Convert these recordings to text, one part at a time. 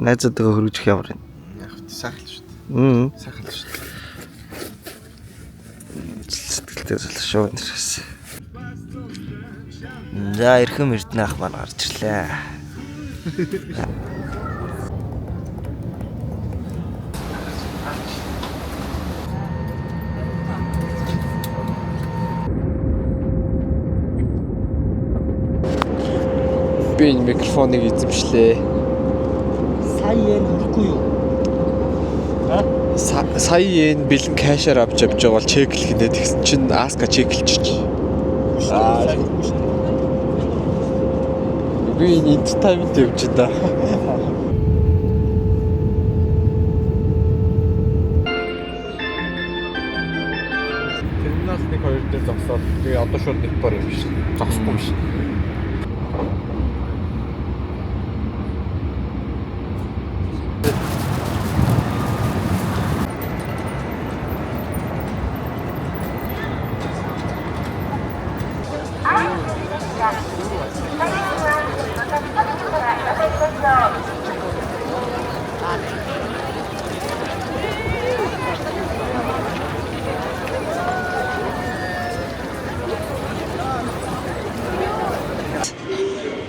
Найзуудтайгаа хөргөжих ямар юм. Яг сайхан л шүү дээ. Сайхан л шүү дээ. Сэтгэлтэй залуу шүү нэрээс. За эрхэм эрдэнэ ах маань гарч ирлээ. Би энэ микрофоныг эзэмшлээ. Сая энэ хүрхгүй юу? Сая энэ бэлэн кэшээр авч явж байгаа бол чеклэх нэ тэгсэн чинь аска чеклчих. Аа. Би энэ entertainment явж да. Терминал 1 2 дээр зогсоод тэгээ одоо шууд нэг бор юм шиг. Зогсохгүй юм шиг.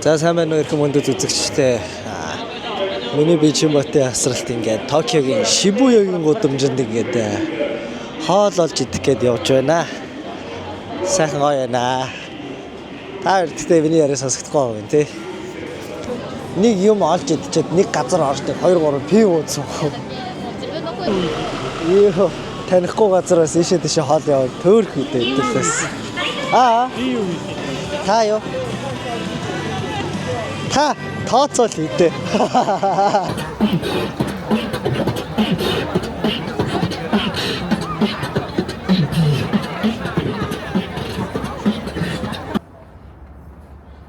За сайн байна уу эрхэм хүндэт үзэгчдээ. Миний Бижимботын асралт ингээд Токиогийн Шибуягийн гудамжинд ингээд хоол олж идэх гээд явж байна. Сайхан гоё байна. Та гэхдээ миний яриа сонсогдохгүй юм тий. Нэг юм олж идчихэд нэг газар орж нэг 2 3 пив уусан. Юу танихгүй газараас ийшээ тийшээ хоол яваад төөрөх үдэ идэлээс. Аа. Та юу? Та тооцоол идэ.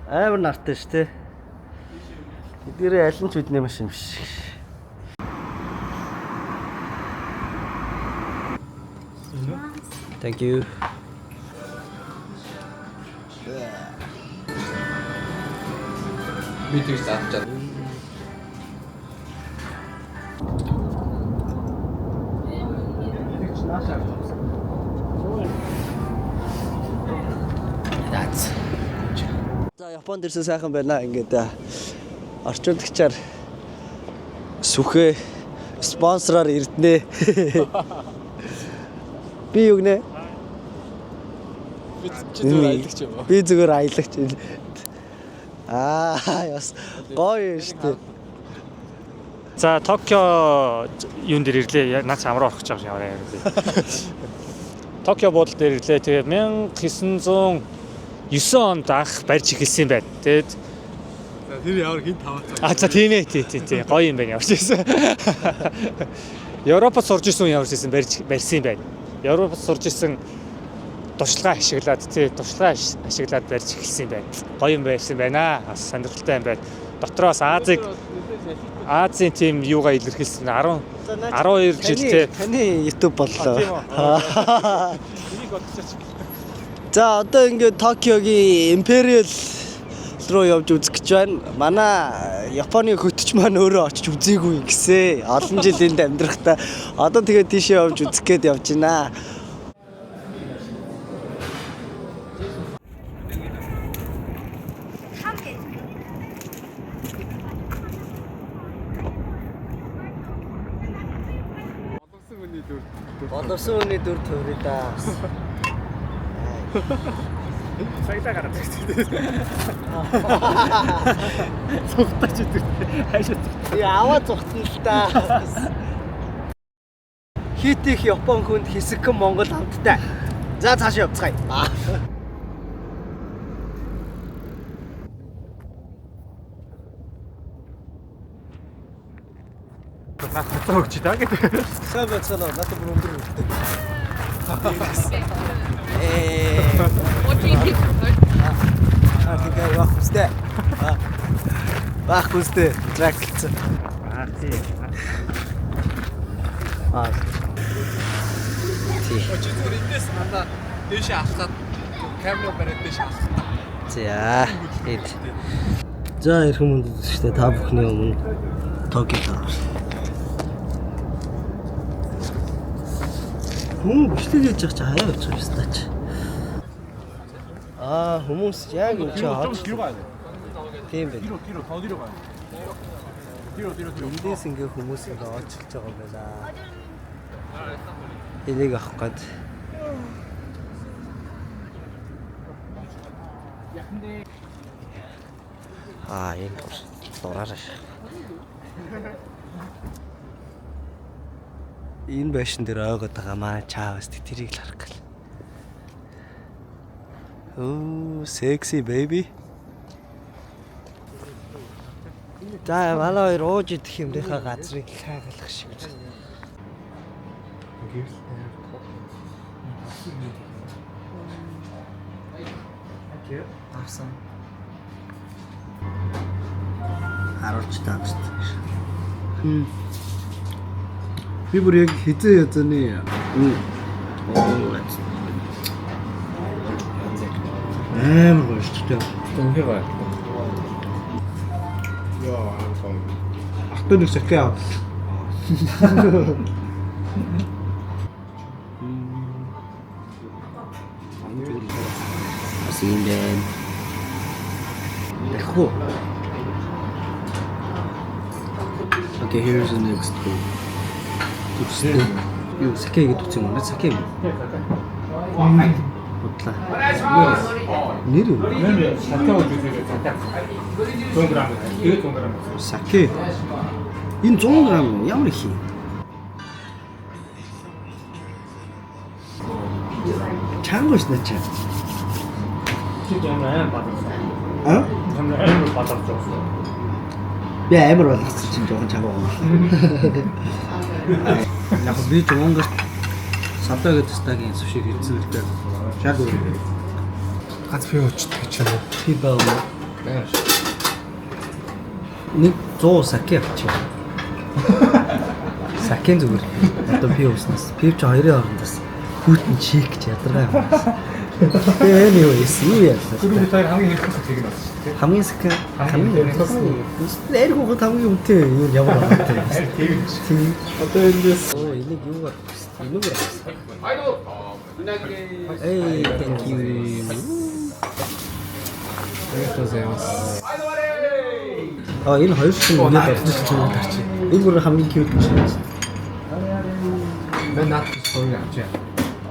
Амар нартай ш тэ. Эдгээрээ аль нь ч бидний машин биш. Thank you. Би тэгж заавчаад. За Японд ирсэн сайхан байна ингээд орчуулагчаар сүхээ спонсороор ирднэ. Би юу гинэ? Би чи зүгээр аялагч юм уу? Би зүгээр аялагч. Аа яс гоё юм шүү дээ. За Токио юун дээр ирлээ. Наац амраа орох гэж байгаа юм ямар юм бэ? Токио буудлын дээр ирлээ. Тэгээ 1909 онд анх барьж эхэлсэн юм байна. Тэгээд За тэр ямар хин таваацаа. а за тийм ээ тий тий тий гоё юм байна ямар ч байсан. Европод сурж исэн хүн ямар ч байсан барьж барьсан юм байна. Европод сурж исэн туршлагаа ашиглаад тий туршлагаа ашиглаад барьж эхэлсэн юм байна. Гоё юм байсан байна. Бас сонирхолтой юм байна. Дотроос Азиг Азийн тим юугаа илэрхийлсэн 10 12 жил те Таны YouTube боллоо. Тийм үү? Энийг бодчихоч. За одоо ингээд Токиогийн Imperial руу явж үзэх гэж байна. Манай Японы хөтч маань өөрөө очиж үзээгүй гэсэн. Олон жил энд амьдрахдаа одоо тэгээд тийшээ явж үзэх гээд явж байна. Боловсон хүний дүр. Боловсон хүний дүр төрөө да. Цаглаа гараад ирсэн. Цухтаач идэг. Хайшаа. Аваа зүхтэн л да. Хит их Япон хүнд хэсэгхэн Монгол хамттай. За цаашаа явцгаая. Наад хуцаа өгч да гэдэг. Сайн байцгаана уу? Надад бүр өндөр хөлтэй. Аа тэгээ бах хүстэй. Бах хүстэй. Траклцсан. Аа тий. Аа. Тий. Чи зүгээр эндээс надаа дээшээ алхаад камера бариад дээшээ алхах. За. Хэд. За, эрхэм хүндэт үзэгчдээ, та бүхний өмнө Токиод орсон. Хүмүүс бичлэг хийж байгаа чи хаяа явж байгаа юм тач. Аа, хүмүүс яг энэ чи хож. Тийм байна. 뒤로 뒤로 더 뒤로 가요. 뒤로 뒤로 뒤로. Эндээс ингээ хүмүүс ингээ очилж байгаа юм байна. Энийг авах гээд. Аа, энэ дураараа. Энэ байшин дээр ойгоод байгаа маа чаавас тэрийг л харах гал. Оо, sexy baby. За, манай хоёр ууж идэх юмныхаа газрыг хайгалах шиг байна. Авсан. Харуулж таавч. Би бүр яг хизээ язаны Оо. Амар гоё шүү дээ. үнхээр гоё. Яа, амар гоё. Ахтай нэг саке ав. Бас юм байна. Дахиу. Okay, here's the next one. Үстэй. Юу, саке гэдэг үсэн юм уу? Саке юм. Бодлаа. Нэр юу? Саке ууж үзээрэй. Саке. 100 г. Тэгээд 100 г. Саке. Энэ 100 г юм уу? Ямар их юм? Чанга шнэ чаа. Чи ямар амар баларсан. А? Ямар амар баларч байсан. Би амар болгосон чинь жоохон чанга байгаа. Яг би ч Монголд садаа гэдэг стагийн сушиг хийсэн л дээ. Шаг өөр. Гац пив уучдаг ч юм уу. Би баа. Нэг 100 саке авчих. Сакен зүгээр. Одоо пив ууснаас. Пив чи хоёрын хоорондоос хүүтэн чик гэж ядаргаа юм. Anyways, юу яалаа. Түрүү бид хоёр хамгийн хэрхэн сакег нь авсан шүү дээ. Хамгийн саке хамгийн нэр хүүхэд хамгийн үнэтэй юу ямар байгаа вэ? Харин тийм юм шиг. Тийм. Одоо эндээс Оо, энийг юугаар авах вэ? Энүүгээр авах. Hey, thank you. А, энэ хоёр чинь үнэ барьж чимээ тарчи. Энэ бүр хамгийн cute юм шиг. Би наад хоёр авчаа.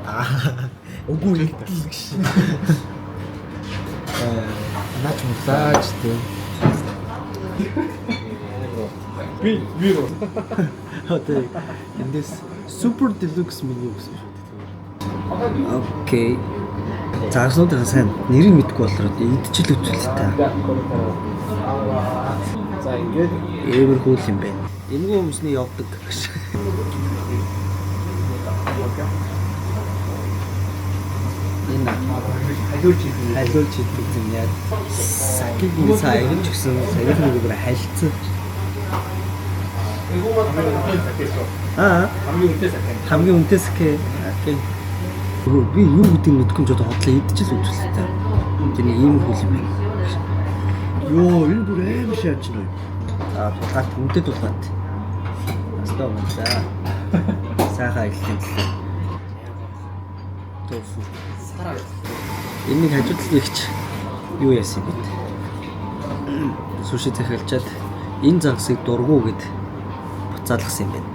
Аа. Үгүй идэл гэж. Наач мулаач тийм. Би би рүү. Одоо эндээс super deluxe menu гэсэн шүү дээ. Окей. Загснуудын сайн нэрийг мэдэхгүй болохоор идчихэл үзүүлээ та. За, ингээд Эвэр хүл юм байна. Эмгэн хүмүүсний явдаг гэж. Энэ халиулж идэх. халиулж идэх юм яг. Сакиг нэг сайн аягч гэсэн саяг нэг бүр халилцсан. Хамгийн үнэтэй саке шүү. Аа, Хамгийн үнэтэй саке. хамгийн үнэтэй саке. Окей. Би юу гэдгийг мэдэхгүй юм ч одоо хотлоо идчихэл үзүүлээ та. Тэр нэг ийм хөл юм байна. Йоо, энэ бүр аим шаач нэ. Аа, тулгаат, үнэтэй тулгаат. Баста юм да. Сайхан аяллаа төлөө. Тофу. Энэ нэг хажуу талын ихч юу яасан юм бэ? Суши захиалчаад энэ загсыг дургу гэд буцаалгасан юм байна.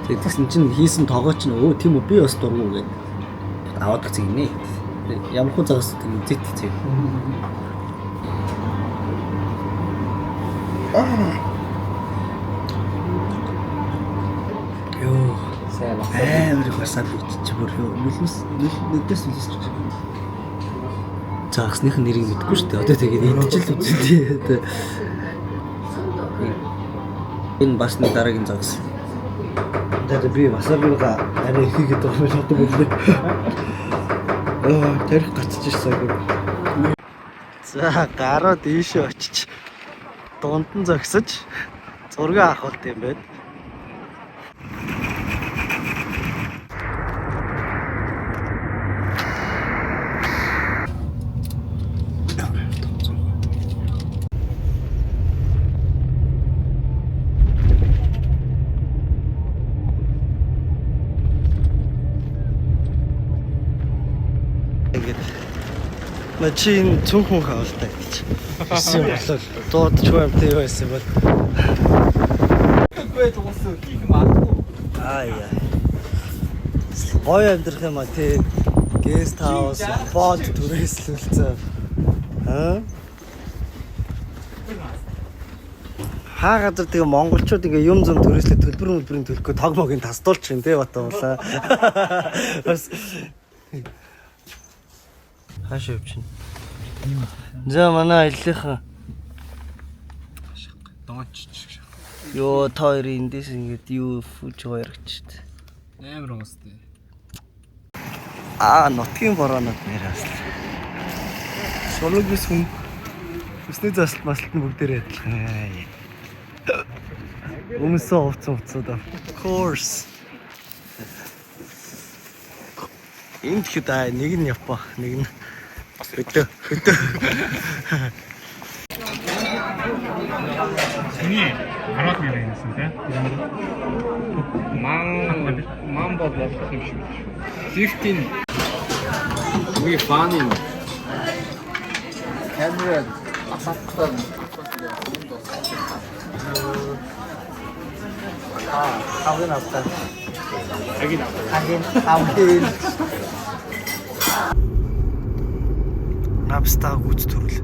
Тэгээд тэгсэн чинь хийсэн тогоо чинь өө тийм үү, би бас дургу гэд аваад гацсан гинэ. Ямар хуу загас тийм зэт зэт. Йоо, Сайн амар их васаби чи бүр ёо нүлмэс нүдээс нүлээс. Загсных нь нэрийг мэдэхгүй шүү дээ. Одоо тэгээд идчихэл үзээ. Энэ бас нэг дараагийн загас. Тэгээд би васабига арай их хийгээд байгаа юм шиг одоо бүлээ. Аа, тарих гацж ирсэн. За, гараад ийшээ очиж дунд нь зогсож зураг авах юм байна. Ма чи энэ цүнх мөнх авалтай гэж. Ирсэн юм болол 140 амтай юу байсан бол. Үгүй дууссан хийх юм аахгүй. Аа яа. Гоё амьдрах юм а тий. Guest house, Японд түрээслүүлсэн. Аа? Хаа газар тэгээ монголчууд ингээ юм зам түрээслээ төлбөр мөлбөрийн төлөхгүй тог могийн тасдуулч юм тий Батуулаа. Бас хаашаа явчихна. За манай аяллахын Донч шиг. ёо та хоёрын эндээс ингээд юу фүж хоёрч. Амар уустай. Аа нутгийн бороонод нэр бас. Сулугис хүн өсний заслт маслт нь бүгдээрээ адилхан. Өмсөө хувцсан хувцсууд of course. Энд хэд аа нэг нь Япон, нэг нь өдөө өдөө. Миний 10 мянга гэсэн тий. Ман ман бол болох юм шиг. 15 We funny. Камера асаалттай. Аа, хавын автаа. Агин. Хагин хавын. Напста гүц төрөл.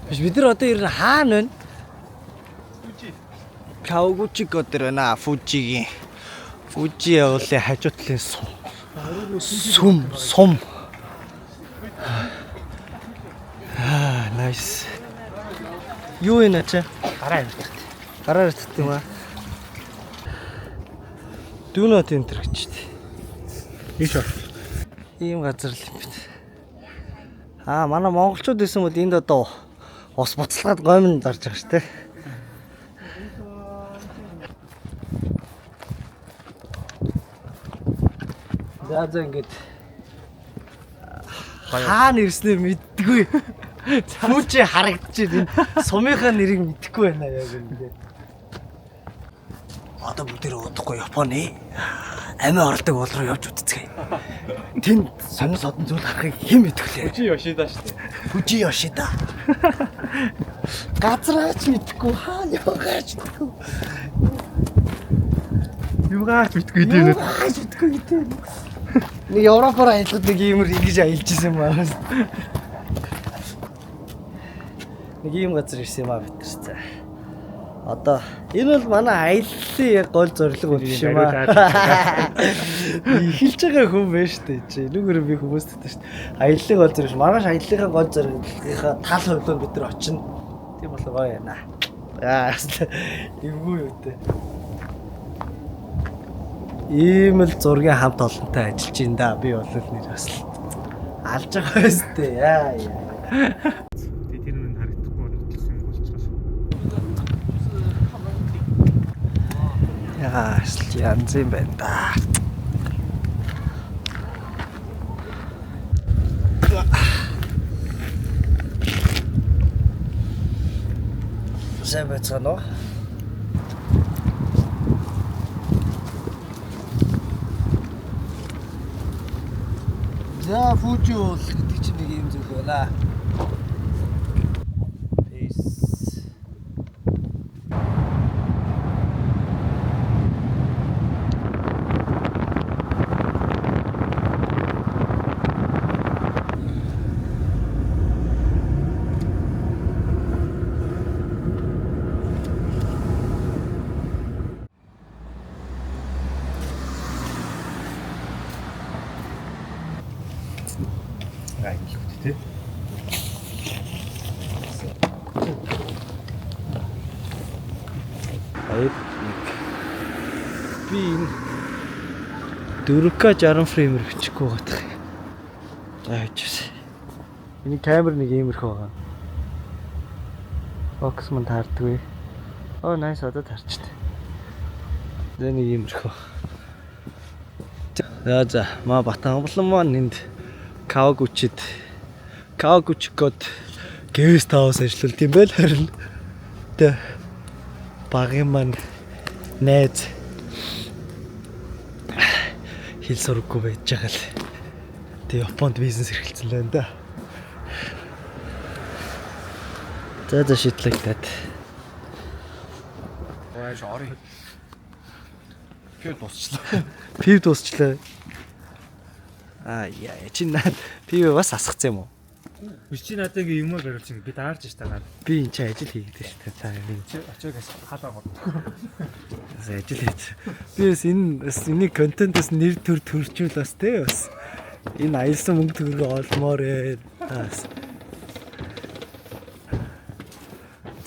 Биш бид нар одоо ер нь хаана байна? Каугучи дээр байна. Фужигийн. Фужи явуулын хажуу талын сум. Сүм, сум. Аа, nice. Юу энэ ачаа? Гараа авирдаг. Гараар ирдэг юм аа. Do not enter гэж дээ. Ийш ор. Ийм газар л юм байна. Аа, манай монголчууд байсан бол энд одоо ус буцалгаад гомн зарж байгаа шүү дээ. За за ингээд хаана ирснээ мэддэггүй. Фүжи харагдчих. Энэ сумынхаа нэрийг мэдэхгүй байна яг ингээд. Одоо бүгдээр удахгүй Японы амиа оролдог уул руу явж үзцгээе. Тэнд сонин содон зүйл харахыг хэн мэдэх лээ? Фужи Йошида шүү дээ. Фүжи Йошида. Газраач мэдэхгүй, хаана яваач мэдэхгүй. Юугаач битгүй дээ. Юугаач мэдэхгүй гэдэг. Нэг Европоор аялахад нэг иймэр ингэж аялж исэн юм аа. Нэг ийм газар ирсэн юм аа бид нар за. Одоо энэ бол манай аяллаа яг гол зорилго биш юм аа. Эхэлж байгаа хүн байна шүү дээ чи. Нүгэр би хүмүүст дэтэ шүү дээ. Аяллаа гол зорилго. Маргааш аяллахын гол зорилгынхаа тал хувьд бид нар очино. Тийм болоо гоё яана. Аа эвгүй юу те. Ийм л зургийн хамт олонтой ажиллаж ин да. Би бол нэр бас л алж байгаа өстэй. Яа яа. Тэр нь харагдахгүй нотлох юм болчихсон. Яа, янз юм байна да. Сайн байцгаана уу? За, Фужи уул гэдэг чинь нэг юм зүйл байна. Peace. Аа ингэ л тий. Хоёр нэг. Би энэ 4K 60 frame ээр бичихгүй байгаа юм. За хийчихсэн. Энэ камер нэг иймэрхүү байгаа. Фокус мань таардгүй. Оо nice одоо тарчт. За нэг иймэрхүү. За за маа Батамблан маань энд Кавагучид Кавагучикод guest house ажиллуулд юм байл харин. Тэ багын маань найз Хэл сураггүй байж байгаа л. Тэг Японд бизнес эрхэлсэн л байна да. За шийдлээ. Яаж орё. Пив дуусчлаа. Пив дуусчлаа. Аа яа чи наад пив бас асгацсан юм уу? Би чи надад ингээ юм бариулж ингээ би даарж ш тагаад. Би энэ чи ажил хийгээд шүү дээ. Та энэ Чи очиог хаалаа гоо. бас ажил хийж. Би бас энэ бас энийг контентоос нэр төр төрчүүл бас те бас энэ аялсан мөнгө төгрөгөө олмоор ээ. Та бас.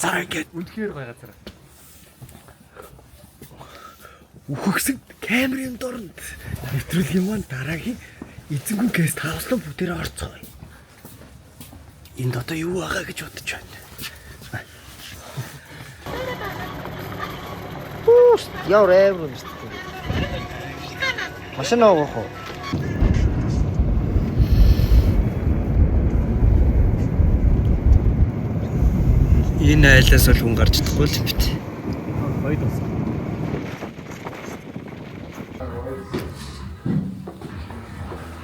За ингээд Үнэхээр гоё газар. үхэгсэд камерын дорнд нэвтрүүлгийн маань дараагийн эзэнгүн кейс тавслан бүгдээрээ орцгоё. Энд одоо юу байгаа гэж бодож байна. Хүүш, явар амар юм шүү дээ. Машин авах уу? Энэ айлаас бол хүн гарч чадахгүй л юм бит. Гоё дууссан.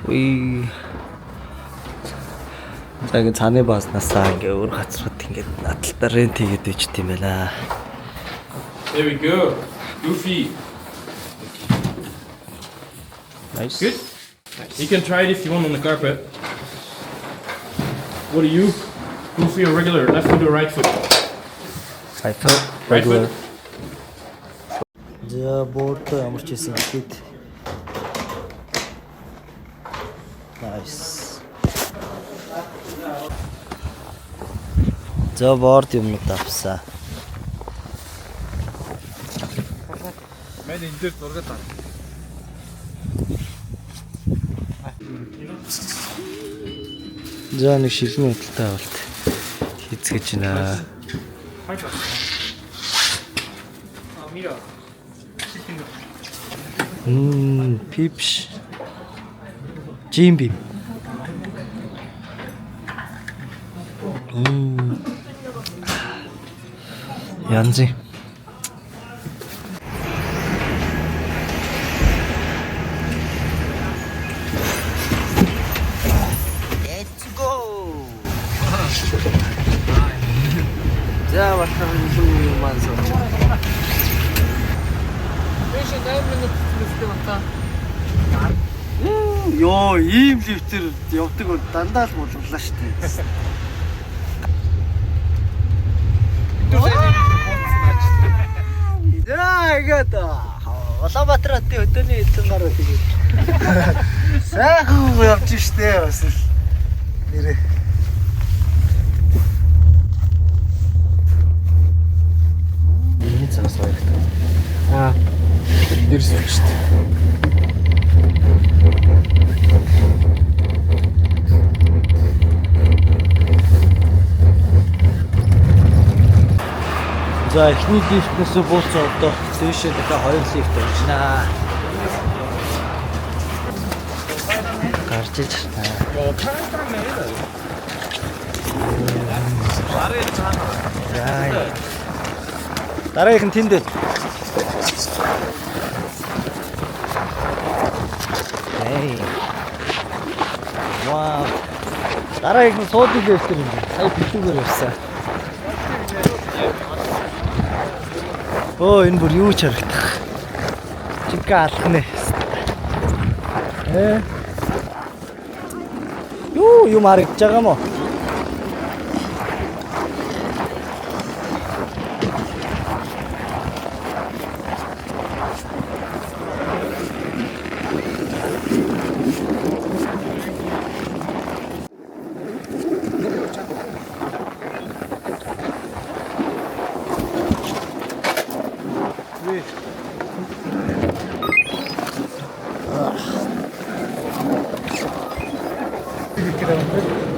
Уй. За ингэ цааны бааснасаа ингээ өөр газрууд ингээ надлалтаа рент хийгээд ичт юм байна. There we go. Goofy. Nice. Good. You can try it if you want on the carpet. What are you? Goofy or regular? Left foot or right foot? I thought Right foot. За бордо ямар ч байсан ихэд. Nice. За борд юмнууд авсан. Мэн энэ дээр зураг таа. За нэг шилний худалдаа авалт хийцгэж байна. Хай бас. А мио. Пипш. Жимби. Янзын. Let's go. За батар илүү юм маань сууж. Биш 8 минут лифтээ батаа. Йоо, ийм лифтэр явдаг бол дандаа л булгалаа шүү дээ. Яа, ингээд Улаанбаатар хотын өдөөний элдэн гараа тэгээд сайхан явж штэ бас л нэрээ. Миний цаас баяртай. Аа. Дээр сууж штэ. За эхний лифтнээс бууцсан одоо дээшээ дахиад хоёр лифт орж байна. Гарч иж байна. За. Дараагийнх нь тэнд байна. Эй. Вау. Дараагийнх нь суудлын лифтэр юм байна. Сая бэлүүгээр явсан. Өө энэ бүр юу ч харагдах. Жинхэнэ алах нэ. Э. Юу юм харагдаж байгаа юм уу?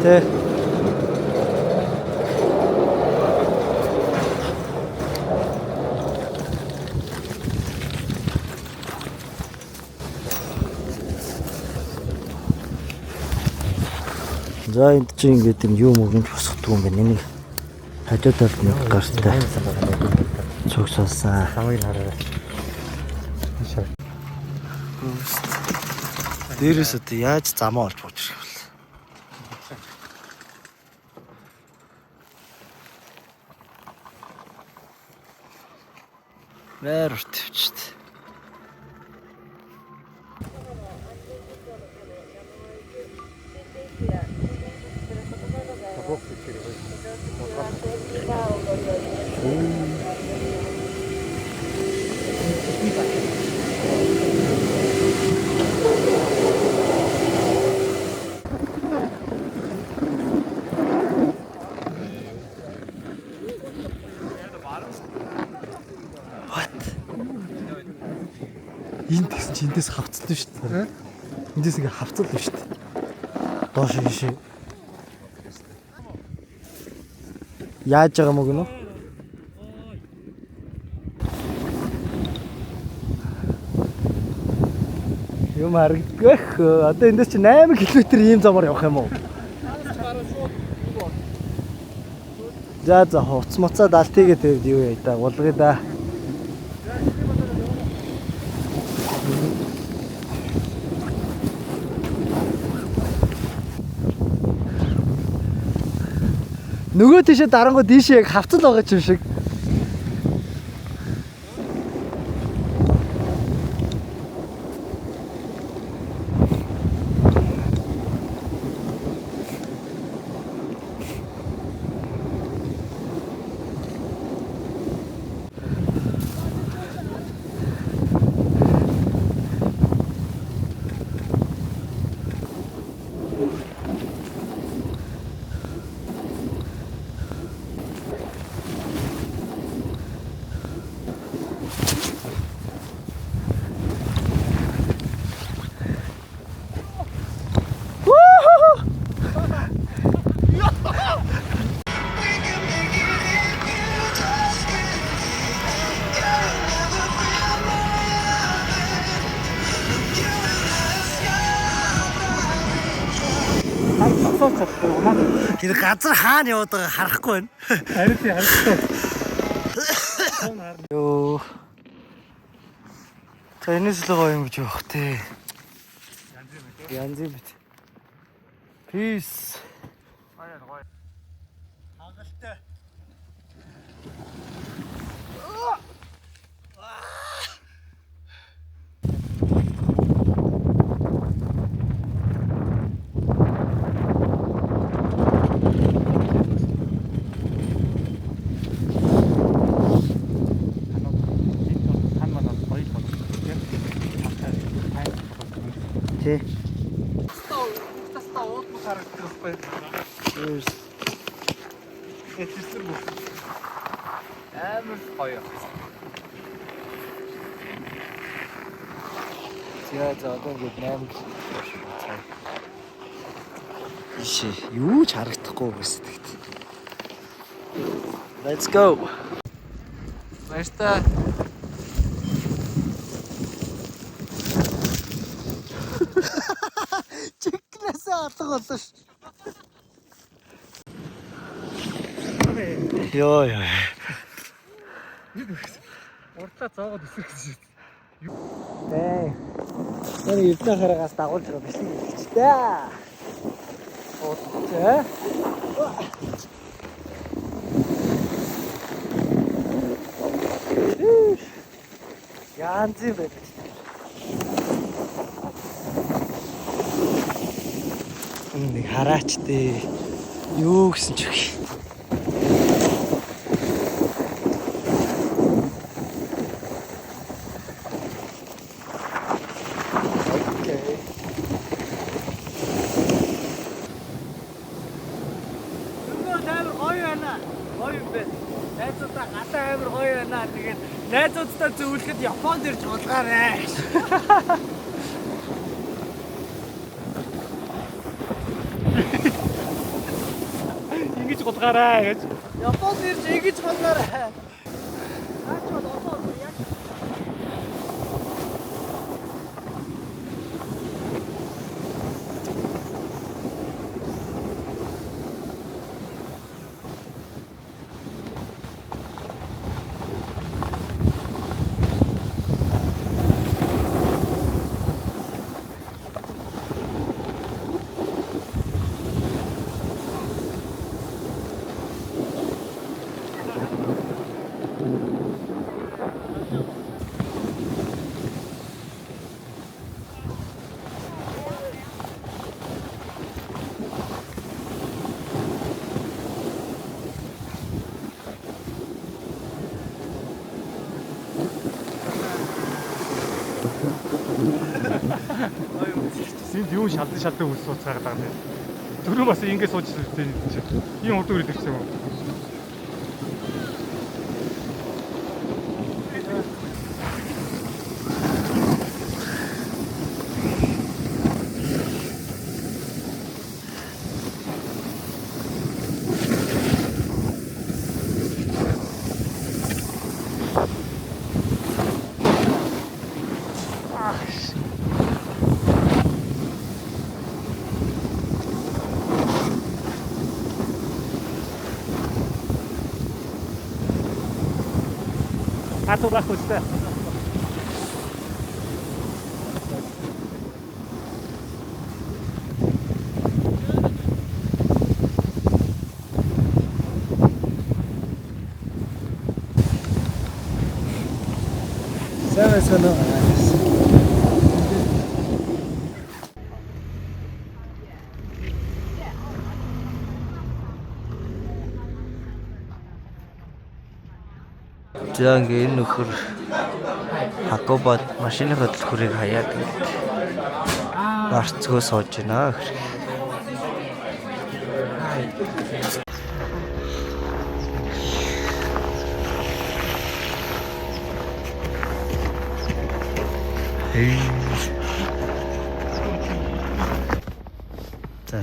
Тэ. За энд чи ингээд юм юм өгөмж босгодог юм байна. Энийг хажуу талд нэг гартай цугсаасан. Хамыг хараарай. Дээрээс одоо яаж замаа олж бууж ирэх вэ? Мэр урт явчихд. What? Энд тэгсэн чи эндээс хавцал шүү дээ. Эндээс ингээ хавцал шүү дээ. Доош ийшээ. Яаж байгаа мөг нөө? Юм харагдгүй. Одоо эндээс чи 8 км ийм замаар явах юм уу? За за хуц муцаа далтыгээ тавьд юу яа да гулгая да. Нөгөө тийшээ дарангуй дийшээ яг хавцал байгаа ч юм шиг. Тэр газар хаана яваад байгааг харахгүй байна. Харин тий харагдсан. Йоо. За энэс л гоё юм гэж явах те. Янз юм бит. Peace. Хагалтай. Хан маань гоё л байна. Тий. Таста уулмаг харагдах байхгүй. Cheers. Амар гоё. За за одоо ингээд 8 км цаа. Ишээ юу ч харагдахгүй байсан тэгт. Let's go. Баяртай. Чиглэсээ алга боллоо ш. Йоо ёо. Урдлаа зоогоод өсөх гэж. Тэ. Тэр Эрдэнэ хараагаас дагуулж байгаа бичлэг хийчих дээ. Уудтай. Янз юм байдаг. Нэг хараач дээ. Юу гэсэн ч үгүй. Окей. Нөгөө амар гоё байна. Гоё юм байна. Найзуудаа гадаа амар гоё байна. Тэгээд найзуудтай зөвлөхөд Японд ирж хулгаарай. Ингэж гулгаарай гэж. Японд ирж ингэж хулгаарай. Наач бол одоо яг Энд юу шалдан шалдан үс сууцгаад байгаа юм бэ? Түрүү бас ингэ сууж ирсэн юм чи. Ийм урд үрээд ирсэн юм уу? Хатуу байх үстэй. Сайн байцгаана уу? За ингээ энэ нөхөр Хакобад машины хөдөлгүүрийг хаяад ингээд барцгөө сууж байна.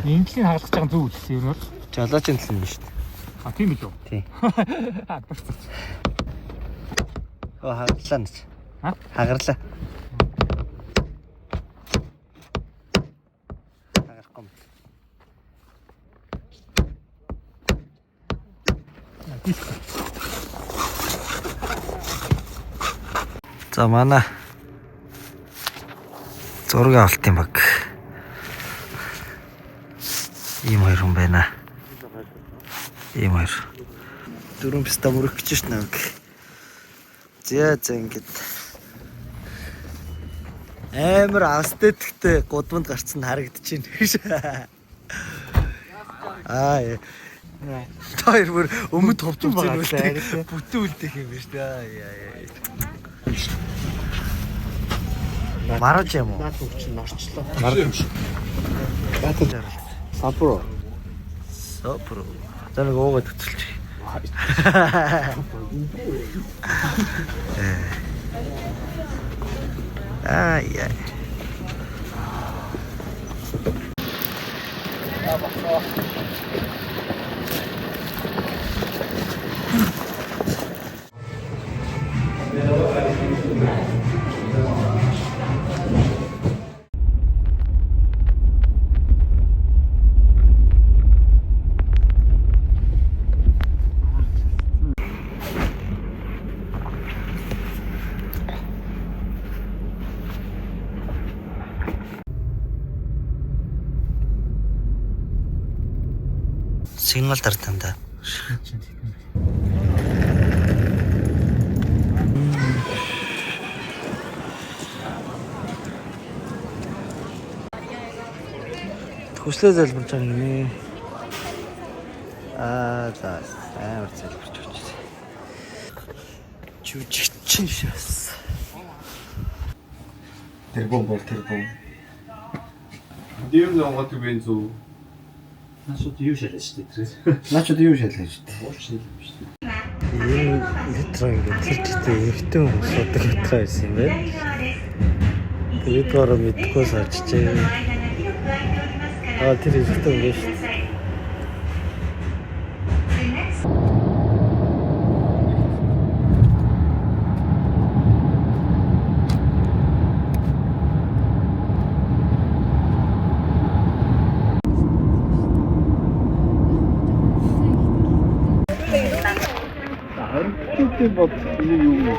Инглиний хагалгаж байгаа нь зөв үлдсэн юм уу? Жолооч юм биш үү? А тийм үү? Тийм. Аа, барцсан. Оо хагарлаа нэч. А? Хагарлаа. Хагарахгүй юм. За манай зураг авалтын баг. Ийм хоёр хүн байна. Ийм хоёр. Дөрөв писта мөрөх гэж шнэ нэг. За за ингээд амар астетиктэй гудамд гарцсан харагдчихээн гэж. Аа яа. Та хоёр бүр өмд ховч үзэн үлдэх. Бүтэн үлдэх юм биш үү? Аа яа яа. Мараж юм уу? Наад үг чинь орчлоо. Наатад жаргал. Саппоро. Сопро. За нэг уугаад хөцөлчих. Аа яа. Сигнал дартанда. Хүслээ залбирч байгаа юм нэ. Аа за амар залбирч өгч. Жүжигчин шээс. Тэрбум бол тэрбум. Дэм зонгот үгүй зү. Наашууд юу шалаа шүү дээ тэр. Наачуд юу шалгаж шүү дээ. Энэ метро ингээд тэр чигтээ эрэгтэй хүмүүс суудаг метро байсан юм байна. Тэгээд бороо мэдхгүй саажчээ. Аа тэр эрэгтэй хүн шүү дээ. Харин бод энэ юу юм?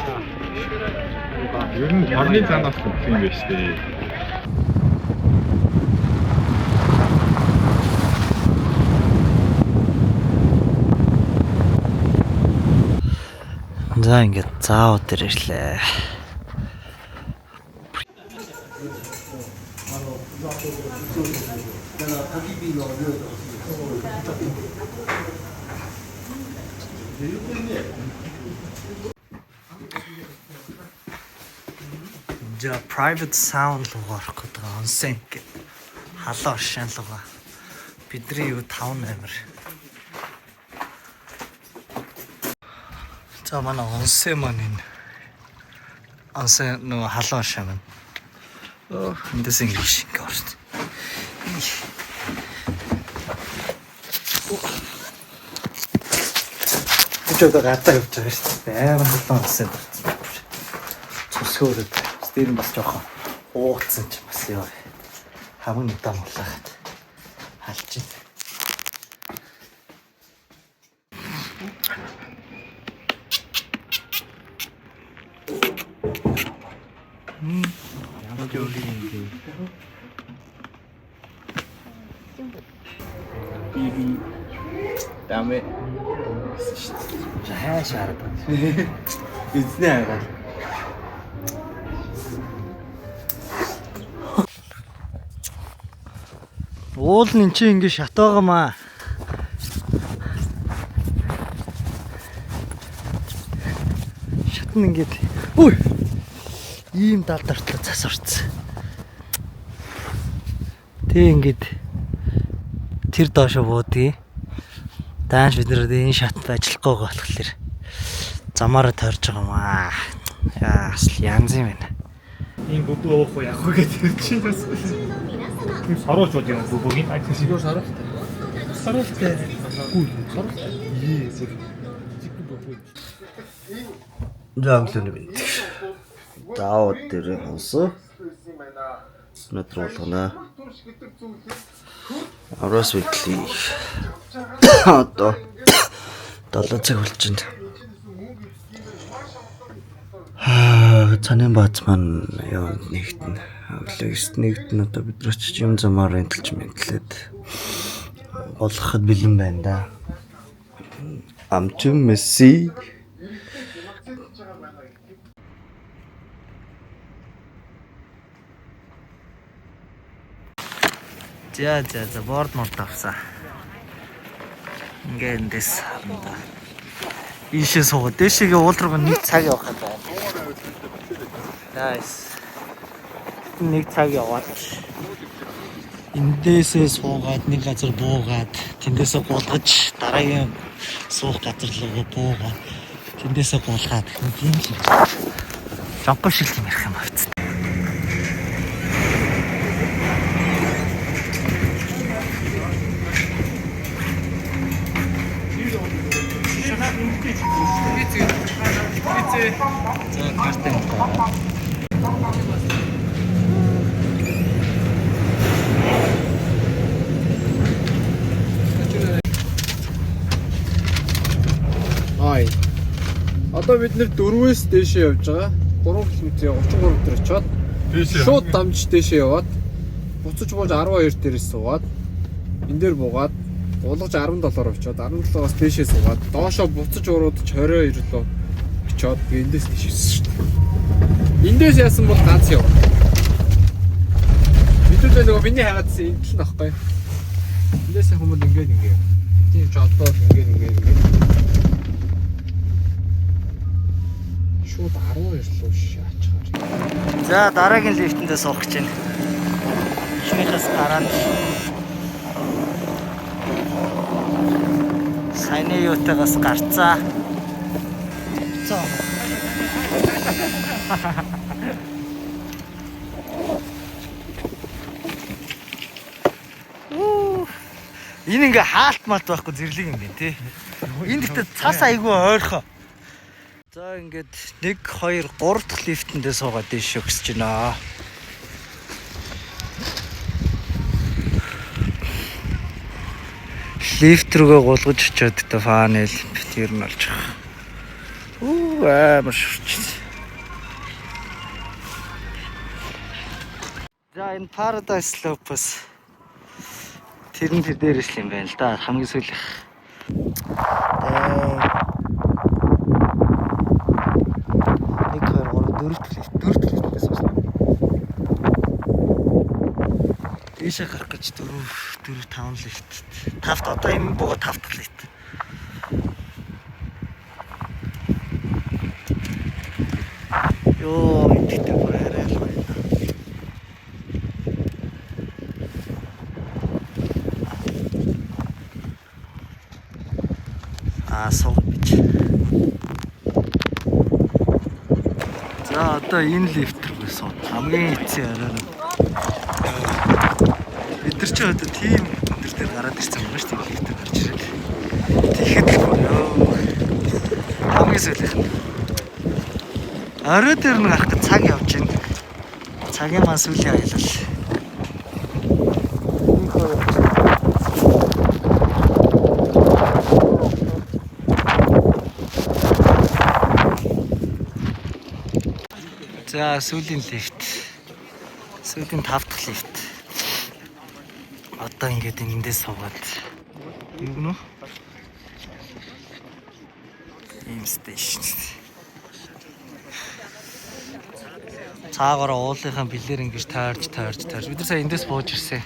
Ер нь орны занаас өгсөн юм байна шүү дээ. За ингээд заав дээр ирлээ. За, private sauna руу орох гэдэг онсен гэдэг. Халуун оршин руугаа. Бидний юу 5 номер. За, манай онсен маань энэ онсен нөгөө халуун оршин маань. Оо, эндээс ингэ шиг ингэ орсон. Би одоо гадаа явж байгаа шүү дээ. Амар халуун онсен орсон. Цусгөөрөд. Дээр нь бас жоохон уугдсан ч бас ёо. Хамаг нүдам улаахад халж байна. Би даме. Хайш хараад байна. Эзний хараад. Уул нь чи ингэ шатоогомаа. Шатн ингээд. Үй. Ийм далд ортлоо цас орцсон. Тэг ингээд тэр доошо буудгийг. Даанч бид нэр энэ шатанд ажиллахгүй байгаа болохоор замаараа тойрж байгаа юм аа. Яа, бас янз юм байна. Энэ бөбөө уух уу яах вэ гэдэг чинь бас. Тийм саруулж бод юм бөбөөгийн. А тийм Юу саруултай. Саруултай. Гүү саруултай. Ее зүр. Зикэн бөбөө. За, өглөөний мэнд. Даавд дээр хонсоо. Өнөөдөр болгоно. Авраас weekly. Одоо 7 цаг болж байна. Аа, цанын бааз маань яа нэгтэн. Өглөө 9-т нэгтэн, одоо бид нар очиж юм замаар энтэлж мэнтлээд болгоход бэлэн байна да. Амчин Месси. За за за, борд морд авсан. Ингээ эндээс харна да. Ийшээ суугаад дээшээгээ уул руу нэг цаг явах юм байна. Nice. Нэг цаг яваад эндээсээ суугаад нэг газар буугаад, тэндээсээ гулгаж, дараагийн суух газар руу буугаад, тэндээсээ гулгаад нэг юм л. Жонко шиг юм ярих юм авц. За, карт юм байна. Ай. Одоо бид нэр дөрвөөс дээшээ явж байгаа. 3 км 33 дээр очиод шууд дамж дээшээ яваад буцаж бууж 12 дээрээс суугаад энэ дээр буугаад гулгаж 17-оор очиод 17-оос дээшээ суугаад доошоо буцаж уруудж 22 руу очиод тэгээ эндээс дээш ирсэн шүү дээ. Эндээс яасан бол ганц яв. Мэдүүлээ нөгөө миний хараадсан энэ тал нөхгүй. Эндээс хүмүүс ингээд ингээд. Тийм ч одоо ингээд ингээд ингээд. Шууд 12 руу шаачгаар. За, дараагийн лифтэндээ суух гэж байна. Эхнийхээс гараад саяны юутайгаас гарцаа. За. Уу. Энэ ингээ хаалт малт байхгүй зэрлэг юм байна тий. Энэ гэхдээ цас айгүй ойрхоо. За, ингээд 1 2 3 дахь лифтэндээ суугаад дээш өгсөж байна. Лифт рүүгээ гулгаж очиод та фанел бит ер нь болж байгаа. Үу, амар шүрч. За, энэ Paradise Slope-ос тэр нь тэр дээрээс л юм байна л да. Хамгийн сүүлийнх. Дээ. 1 2 3 4 дахь лифт, 4 дахь лифтээс суусан. Дээшээ гарах гэж 4 4 5 лифт. Тавт одоо энэ бууга 5 дахь лифт. Йоо, идэхтэй бүр арай л гоё. суугаад бич. За, одоо энэ лифт рүү сууд. Хамгийн эцсийн оройн. Бид нар чи одоо тийм өндөр дээр гараад ирсэн байгаа шүү дээ. Лифтээр гарч ирээд. Тэгэхэд л бүр ёо. Хамгийн сүүлийнх нь. Орой дээр нь гарах гэж цаг явж байна. Цагийн маань сүүлийн аялал. За, сүүлийн лифт. Сүүлийн тав дахь лифт. Одоо ингээд эндээс суугаад юу гэнэ? Ийм station. Цаагаараа уулынхаа бэлээр ингэж тойрж тойрж тойрж. Бид нар сая эндээс бууж ирсэн.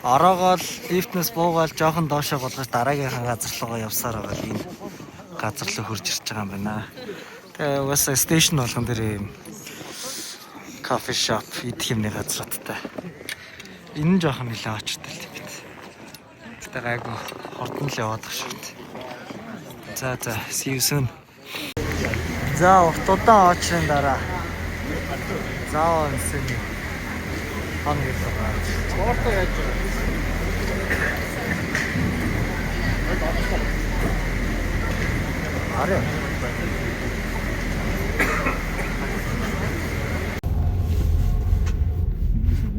Ороогоол лифтнээс буугаал жоохон доошоо болгож дараагийнхаа газар руугаа явсаар байгаа л энэ газар руу хурж ирж байгаа юм байна. Тэгээ угаасаа station болгон дээр ийм coffee shop, идэх юмны газруудтай. Энэ нь жоохон нэлээд очтой л юм байна. Гэтэ гайгүй, хурдан л яваад байгаа шүү дээ. За, see you soon. За, урт удаан очрын дараа Зао онсэний хон гэр рүү гарч. Орто яаж байгаа? Арай.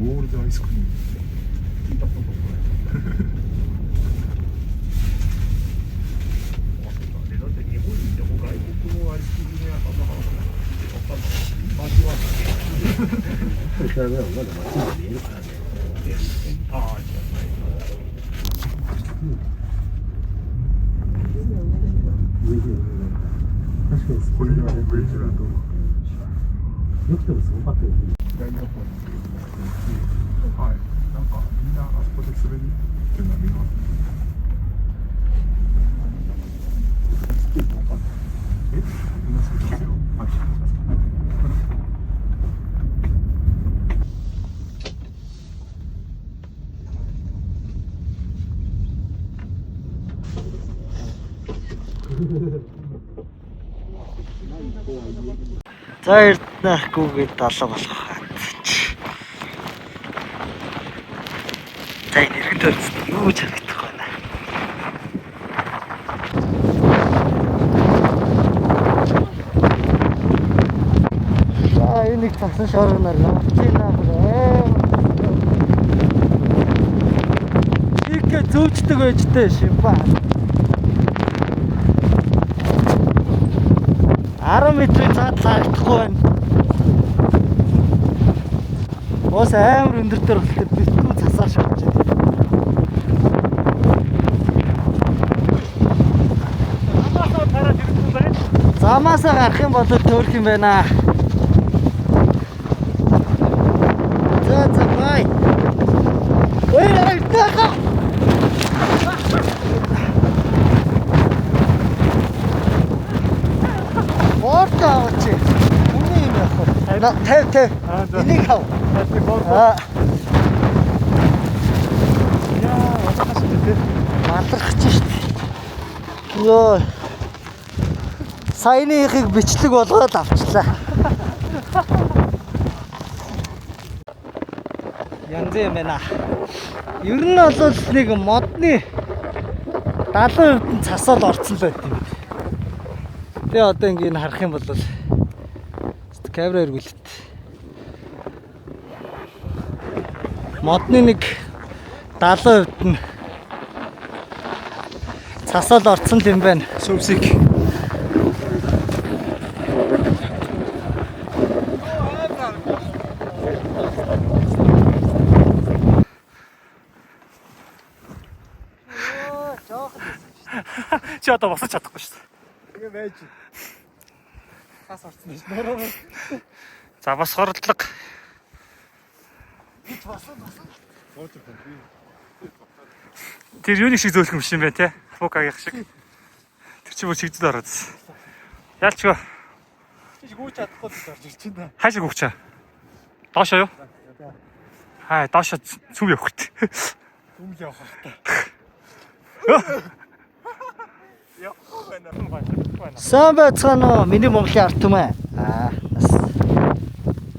オールでアイスクリーム。これは上だと。はい。なんかみんなあそこで滑りっていうのは見ます。え、みんな滑ってますよ。はい。 За, Эрдэнэ гүгээд далаа болох хат. За, энэ эргэн тойрцод юу ч харагдахгүй байна. За, энэ нэг цасан шоргоноор явж байна бүр амар. Чикэ зүүчдэг байж тээ шимпа. 10 метрийн цаад харагдахгүй байна. Уус амар өндөр дээр болохоор битгүү цасаар шавж байна. Замаасаа гараад ирэхгүй байна. Замаасаа гарах юм бол төөрөх юм байна. За, бай. Ой, харагдах. Борт аваач. Үнэ юм яах вэ? На 50 50. Энийг ав. Аа. Яа, уцаас шүү дээ. Малрах чинь шүү дээ. Йоо. Саяныхыг бичлэг болгоод авчлаа. Янз юм байна. Ер нь бол нэг модны 70% нь цасаал орцсон л байт юм байна. Тэгээ одоо ингээ энэ харах юм бол камера эргүүлэлт. Модны нэг 70% нь цасаал орцсон л юм байна. So sick. Чи одоо босож чадахгүй шүү дээ. Тэгээ байж. Цас орсон шүү. Нөрөө. За, бас хордлого. Тэр юуны шиг зөөлхөн биш юм бэ те? Фукагийнх шиг. Тэр чи бүр чигдэл ороод. Ялчгүй. Чи гүйж чадахгүй л орж ирж байна. Хаашаа гүөх чаа? Доошоо юу? Хай, доошоо цүм явах хэрэгтэй. Түмл явах хэрэгтэй. Явахгүй. Сайн байцгаана уу? Миний Монголын ард түмэн. Аа, бас.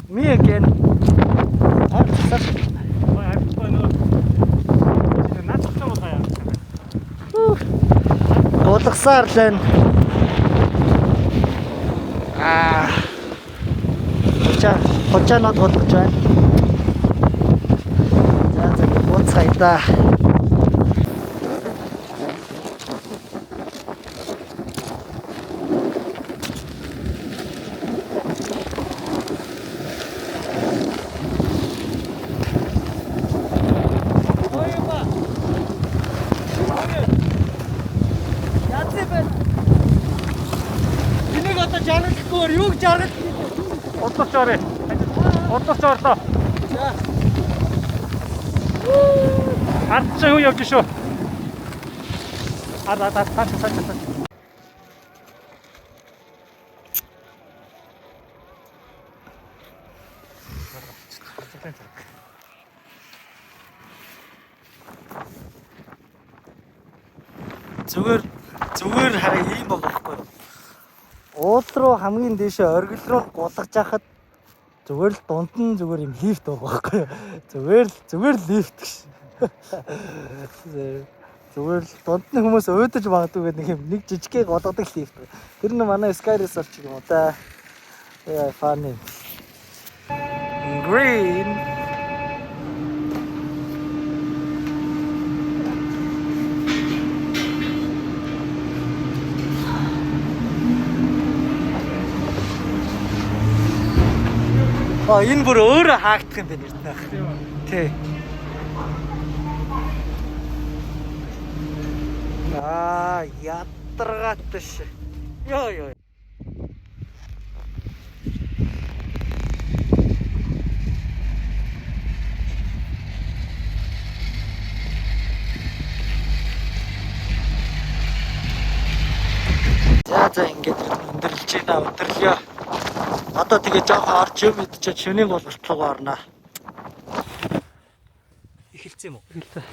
Me again. Аа, засаар. Гулгасаар л байна. Аа. Хучаанууд гулгаж байна. За за бууцгаая да. Энийг одоо жаргалахгүйгээр юуг жаргал? Удлаач орё. Удлаач орлоо. За. Ард чи юу явж шүү. Ард ард ард цааш цааш цааш. Зүгээр зүгээр хараа ийм байгаа байхгүй юу? Уул руу хамгийн дээшээ оргил руу гулгаж яхад зүгээр л дунд нь зүгээр юм лифт байгаа байхгүй юу? Зүгээр л лифт гэж. Зүгээр л дунд нь хүмүүс уйдаж магадгүй гэдэг нэг юм нэг жижигхэн голгодог лифт. Тэр нь манай Sky Resort ч юм уу та. Yeah, funny. Green. А энэ бүр өөрөө хаагдах юм байна эрдэнэ. Тий. Аа, ядаргаатай ш. Йоо ёо. За за ингээд өндөрлөж байна, өндөрлөё. Одоо тэгээ жоохон орж юм идчихэ шөнийн гулгалт руу орно. Эхэлсэн юм уу? Эхэлсэн.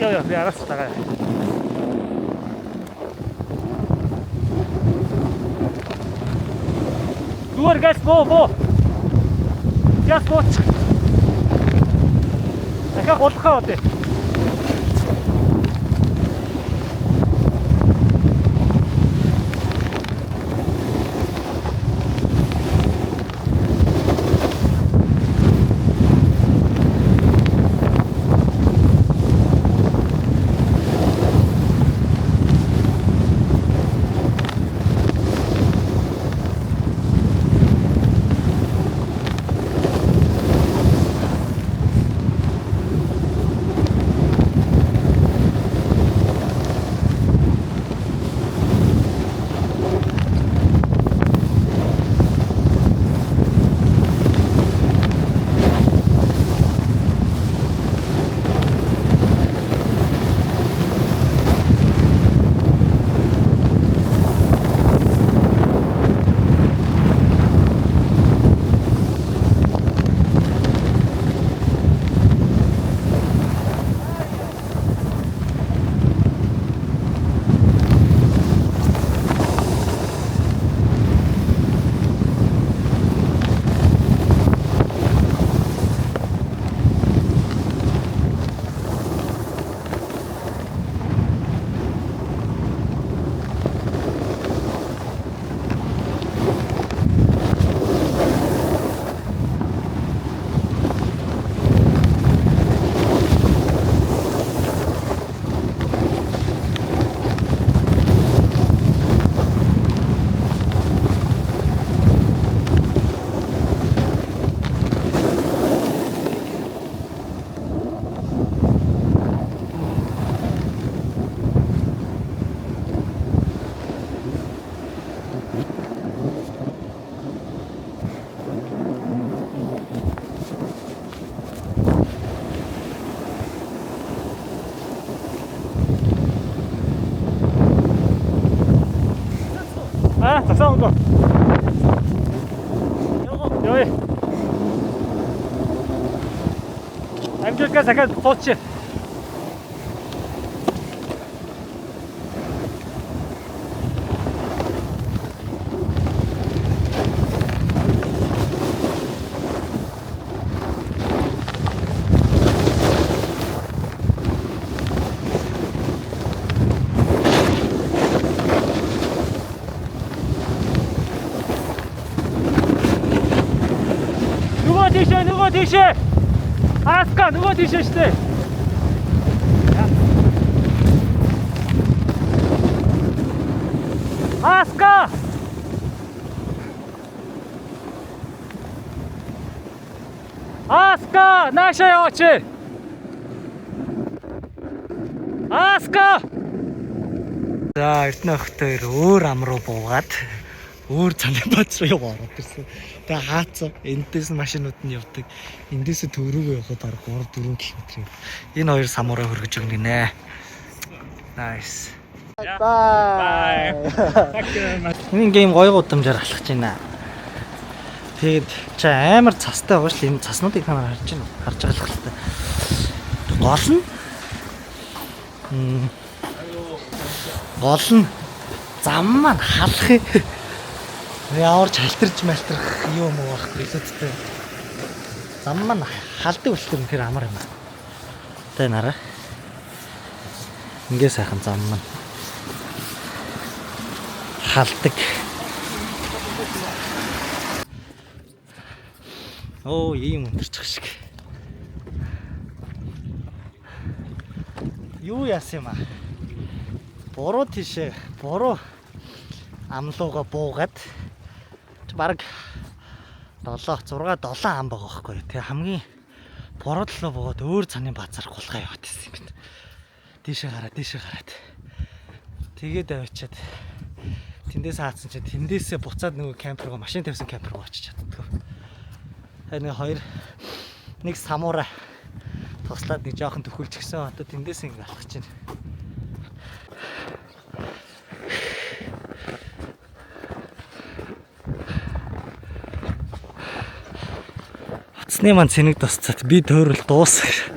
Яа яа би араас тагаа. Зүгээр газ боо боо. Яс бооч. Дахиад гулгахаа одоо. Аа, засаа өнгө. Йоо. Амжилтгаа сахиад сууч. тийшээ, нөгөө тийшээ. Аска нөгөө тийшээ штэ. Аска! Аска, наашаа яваач. Аска! За Эрдэнэ охтой өөр ам руу буугаад өөр цаны бац руу яваа ороод ирсэн. Тэгээ хаацсан. Эндээс нь машинууд нь явдаг. Эндээс төв рүүгээ явахад бараг 3 4 км. Энэ хоёр самурай хөргөж өгнө гинэ. Nice. Bye. Энэ ингээм гоё гудамжаар алхаж байна. Тэгээд чи амар цастай байгаа шүү дээ. Энэ цаснуудыг та нар харж байна уу? Харж байгаа л та. Гол нь гол нь зам маань халах юм. Ямар ч халтарч малтарх юм уу байхгүй илүүдтэй. Зам маань халдаг болохоор үнэхээр амар юм аа. Тэ нараа. Ингээ сайхан зам маань халдаг. Оо, ийм өндөрчих шиг. Юу яасан юм аа? Буруу тийшээ, буруу амлууга буугаад бараг 7 6 7 ам байгаа байхгүй. Тэгээ хамгийн буруу талаа буугаад өөр цаны базар гулгаа яваад ирсэн юм байна. Тийшээ гараад, тийшээ гараад. Тэгээд авчиад тэндээс хаацсан чинь тэндээсээ буцаад нөгөө camper руу машин тавьсан camper руу очиж чаддгүй. Тэгээ нэг хоёр нэг самурай туслаад нэг жоохон төхөлчихсөн. Одоо тэндээс ингэ алхаж байна. Утасны маань цэнэг тусцаад би төөрөл дуусах.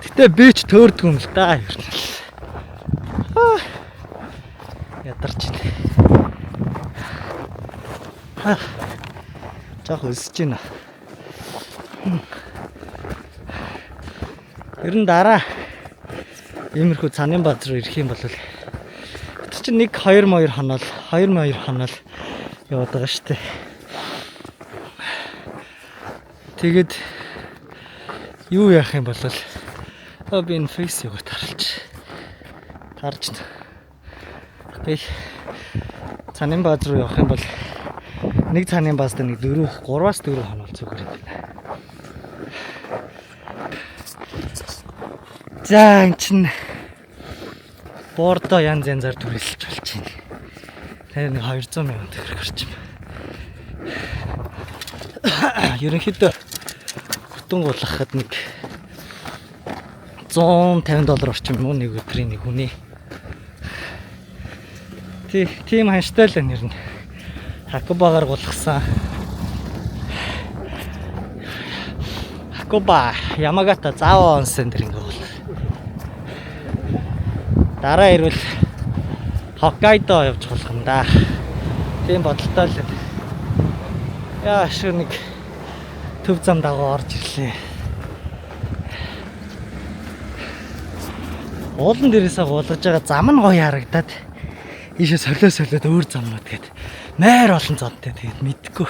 Гэтэ би ч төөрдөг юм л да. Ер нь л. Ядарч байна. Жохо өсөж байна. Ер нь дараа иймэрхүү цанын баз руу ирэх юм бол тэр чинь 1 2 2 хоноол 2 2 хоноол яваад байгаа шүү дээ. Тэгээд юу яах юм бол би энэ фейс юугаар тарлж тарж би цанын баз руу явах юм бол нэг цанын базда нэг 4 3-аас 4 хоног зүгээр юм байна. За эн чин бордо янз янзаар түрээлж болж байна. Тэр нэг 200 мянган төгрөг орчим. Ерөнхийдөө бүтэн гулгахад нэг 150 доллар орчим юм уу нэг өдрийн нэг хүний. Тийм ханштай л нэр нь. Хакубагаар гулгасан. Хакуба Ямагата Зао онсон дэр ингээ гул. Дараа ирвэл Хоккайдо явж болох юм да. Тийм бодолтой л. Яа шүү нэг төв зам дагуу орж ирлээ. Уулан дээрээсээ гулгаж байгаа зам нь гоё харагдаад ийшээ солио солиод өөр замнууд гээд найр олон замтай тэгээд мэдгүй.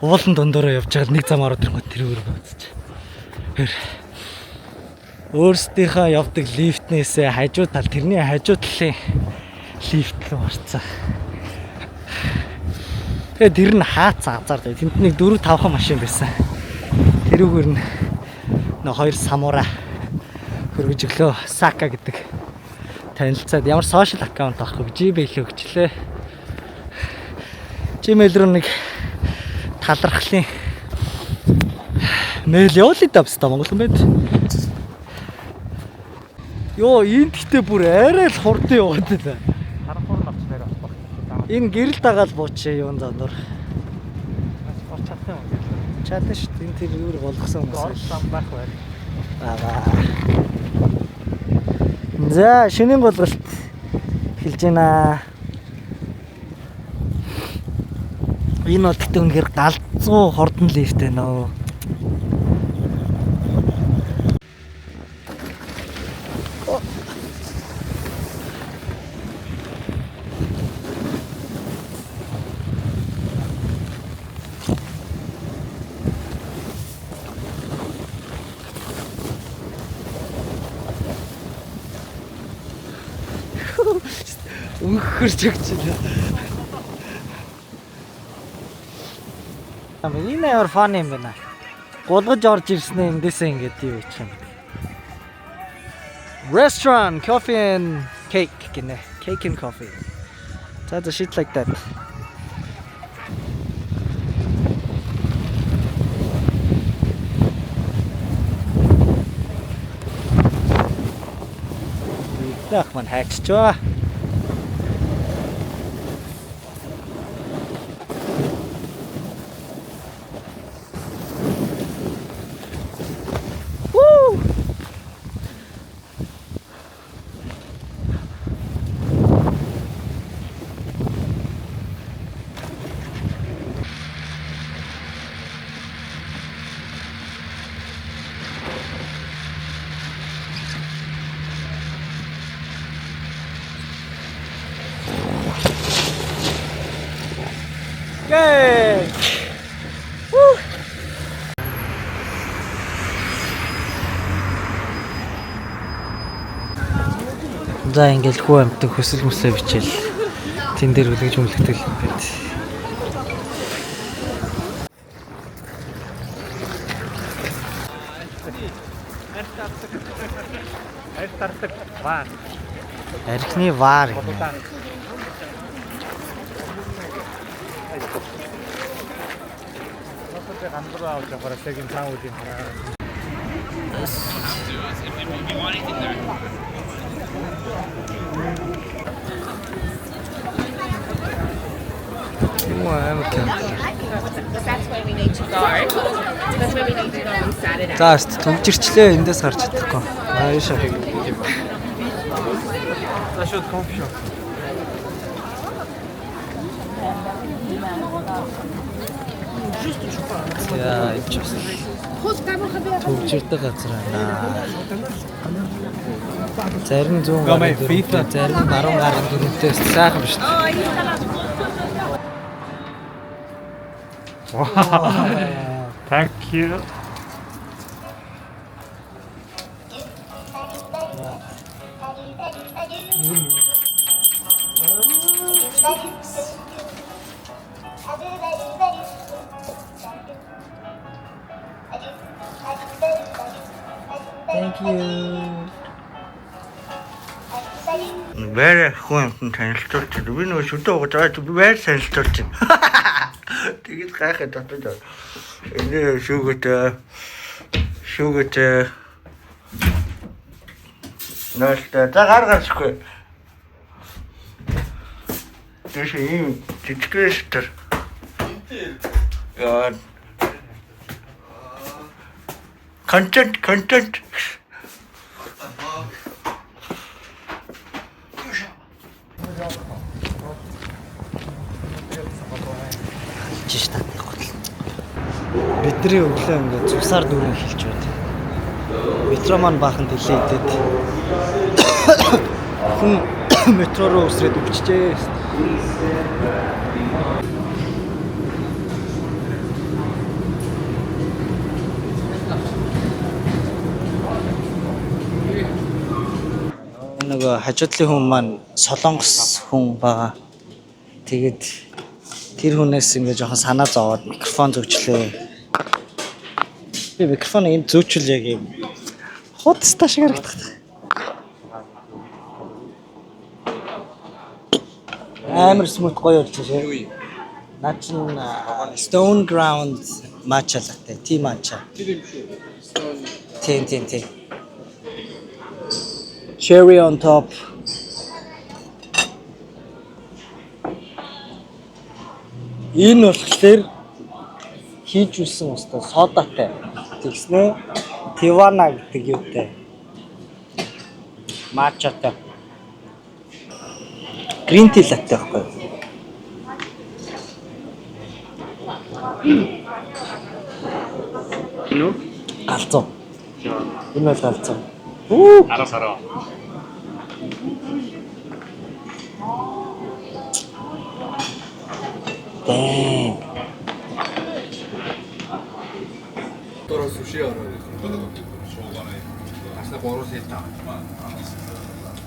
Уулан дундороо явж байгаа нэг зам ороод ирэнгүүт тэр өөр бодож. Тэр өөрсдийнхөө явдаг лифтнээсээ хажуу тал тэрний хажуу талын лифт рүү орцсон. Тэгээд тэр нь хаац азар. Тэнд нэг 4 5 машин байсан. Тэрүүгээр нь нэг хоёр самурай хөргөж өглөө. Сака гэдэг танилцаад ямар сошиал аккаунт авахгүй Gmail өгчлээ. Gmail руу нэг талархлын мэйл явуулъя даа баста Монгол хүн байд. Йоо, энд гэхдээ бүр арай л хурдан яваад байна. Харанхур навч нэр авах баг. Энэ гэрэл дагаал буучээ юун зандур. Орч чадах юм уу? Чадна шүү дээ. Энэ тэр юу болгосон хүмүүс. Орч зам байх байр. Аа. За, шөнийн гулгалт эхэлж байна. Энэ бол гэхдээ үнэхээр галзуу хурдан лифт байна оо. Өнхөр чигч. Энэ амар фан юм байна. Гулгаж орж ирснээ эндээсээ ингээд юу ичих юм бэ? Restaurant, coffee and cake гинэ. Cake and coffee. За за, shit like that. Ах маань хайччаа. Woo! Yay! Woo! За, ингээл хүү амтан хөсөл мөсөө бичээл тэн дээр хүлээж мүлэгдэг юм байна. Арх тардаг ваар. Архины ваар юм. Улаан. Носод гамбар авч явахаар яг энэ цаан үеийн хараа. Юм амар тийм. That's where we need to go. That's where we need to go on Saturday. За, өст түгжирчлээ, эндээс гарч чадахгүй. Аа, юушаа. За, шууд coffee shop. За, энэ ч бас түгжирдэг газар байна. Зарим зүүн гарын дүрмтэй, зарим баруун гарын дүрмтэй, сайхан биш үү? Thank you. Thank you. Байр хүн амтан танилцуулж байна. Би нөгөө шүдэ ууж байгаа чи би байр танилцуулж байна. Тэгээд гайхаад дотоод. Энэ шүүгөт Наашта за, гар гарчихгүй. Тэш ийм жижигхэн шүтэр. Яа. Контент, контент. Хэлж ш таны гол. Бидний өглөө ингээд цусаар дүүрэн эхэлж байна. Метро маань баахан дэлээ идээд хүн метро руу үсрээд өвчжээ. Нөгөө хажуудлын хүн маань солонгос хүн байгаа. Тэгээд тэр хүнээс ингээ жоохон санаа зовоод микрофон зөөчлөө. Би микрофон энд зөөчл яг юм хуудастай шиг харагдах. Амар smooth, гоё болж байна. Наа чин Stone Ground matcha latte, tea matcha. Тэр юм шүү. Stone. Тийм. Cherry on top. Энэ болохоор хийж үсэн устай содатай. Тэгснээ Teavana гэдэг юутай. Matcha тай. Green tea latte байхгүй юу? Энэ үү? Галзуу. Энэ бол галзуу. Үу. 10 сараа. Damn. ド寿司ある。明日殺せた。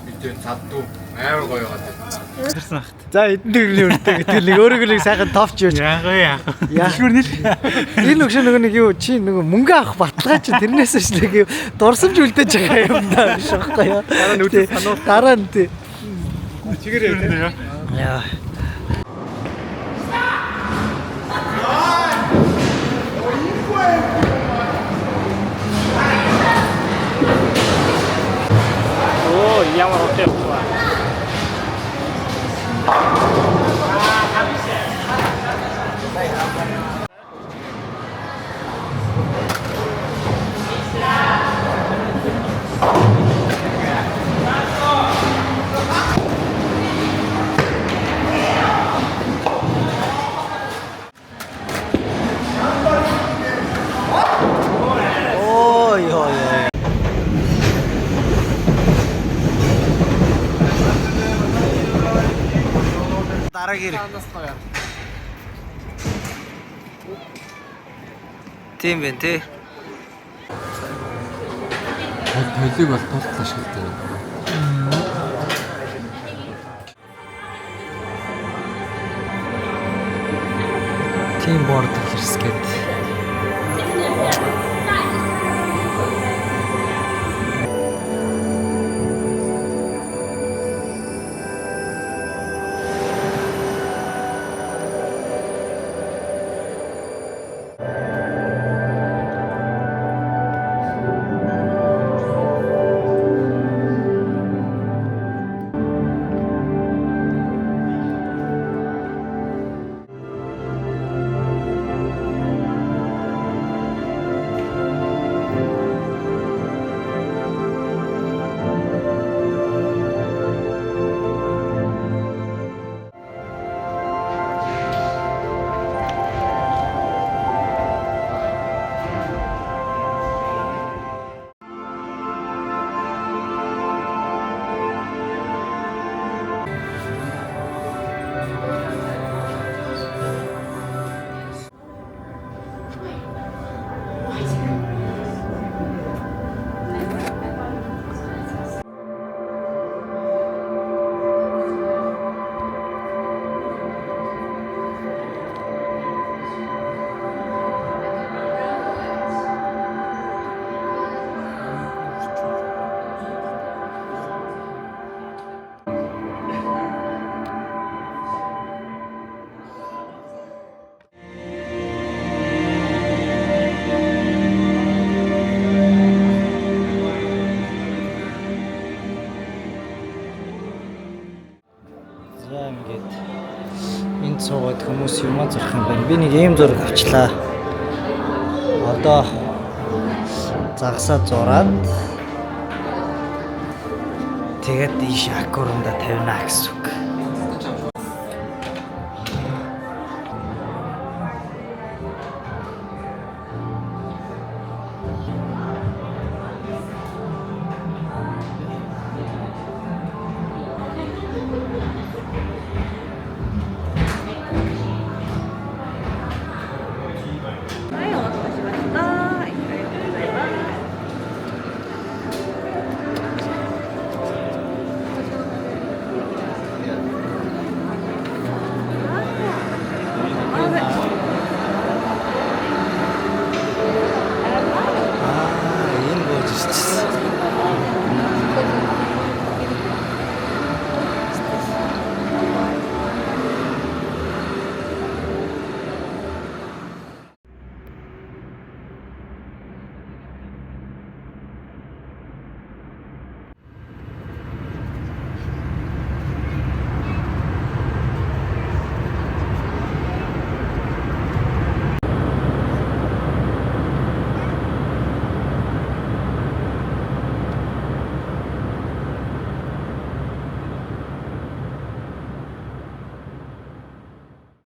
見て、ざっと。Амар гоё байгаа. За эдэн төгрөгийн өртөө гэтэл нэг өөрөөр нэг сайхан товч юуч. Яах вэ яах. Яах вэ? Энэ өгш нөгөө нэг юу чи нөгөө мөнгө авах баталгаа чи тэрнээс ч нэг юм дурсамж үлдээж байгаа юм даа биш байхгүй юу? Дараа нь үдээ сануул. Дараа нь тий. Чигээрээ тий. Яа. Оо ямар хот явах вэ? Оо ёо ёо. Дараагийн Анаас гоё. Тийм байх тий. Толийг бол тултал ашигладаг. Team Borderless гэдэг. За ингээд энд суугаад хүмүүс юмаа зурх юм байна. Би нэг ийм зураг авчлаа. Одоо загсаа зураад тэгээд ийш аккорунда тавина гэсэн үг.